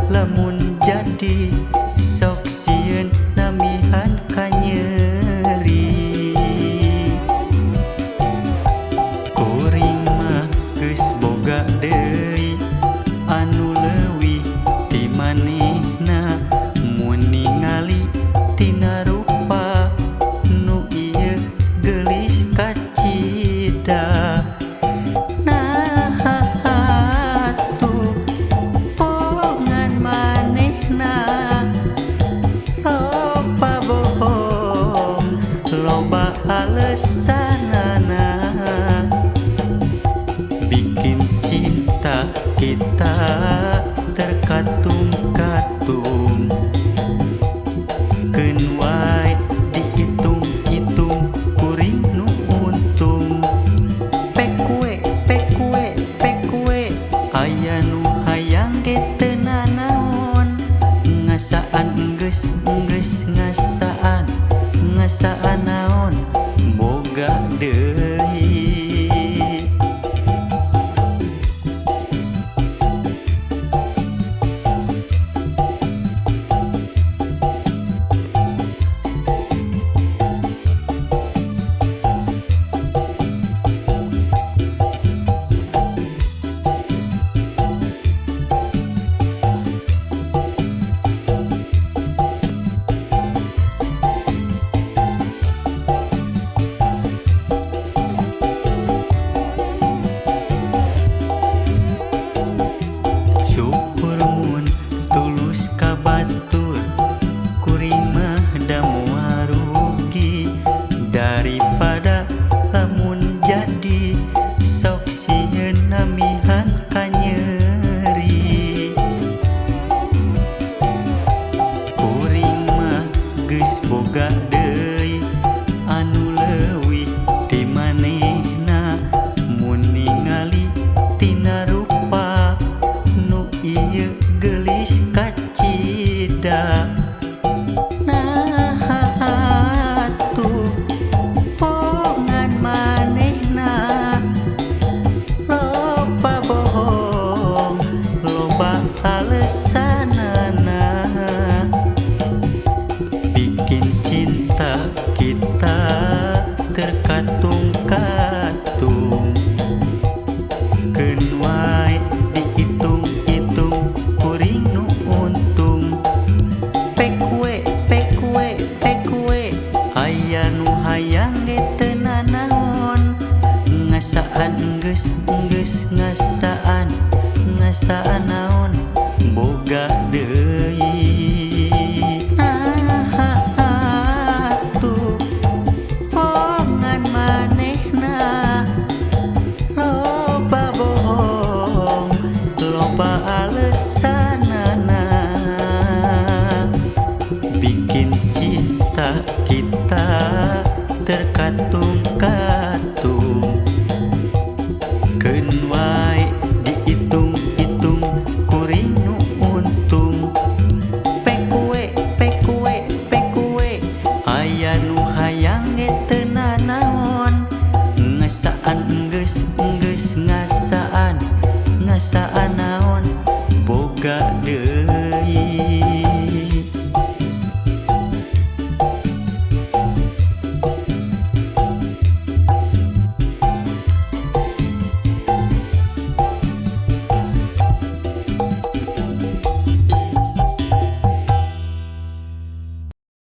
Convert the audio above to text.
lamun jadi sok sieun namihan kanyeri. Kuring mah geus boga deui anu leuwih ti manehna, mun ningali tina rupa nu ieu geulis kacida. Nah atuh bongan manehna loba bohong loba alesanana, bikin cinta kita terkatung-katung. Keun wae diitung-itung kuring nu untung. Pek we pek we pek we, aya nu hayang ge teu nanaon, ngasaan enggeus enggeus ngasaan, ngasaan naon boga deui. Syukur mun tulus ka batur, kuring mah da moal rugi, daripada lamun jadi sok sieun namihan kanyeri. Kuring mah geus boga deui anu leuwih ti manehna, mun ningali tina rupa nu ieu geulis kacida. Nah atuh bongan manehna loba bohong loba alesanana, bikin cinta kita terkatung-katung. Keun wae diitung-itung kuring nu untung. Pek we pek we pek we, aya nu hayang ge teu nanaon, ngasaan enggeus enggeus ngasaan, ngasaan naon boga deui. Nah atuh bongan manehna loba bohong loba alesanana, bikin cinta kita terkatung-katung.